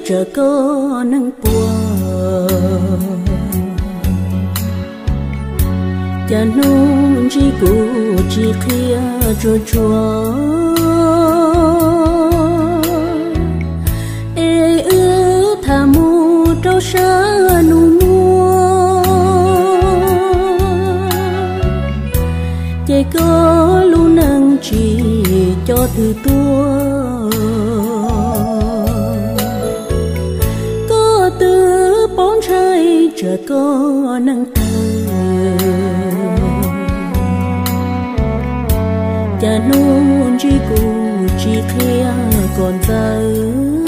tsam koj neeg puas. Cas hnub ntsib kuv tsis qhia tsuag tsuag, es wb tham mus rau sab nus muag, ces koj lub neej tsis coj twg tuaj. Koj twb paub ntshai tsam koj neeg tawg, cas hnub ntsib kuv tsis qhia kom ntxaws.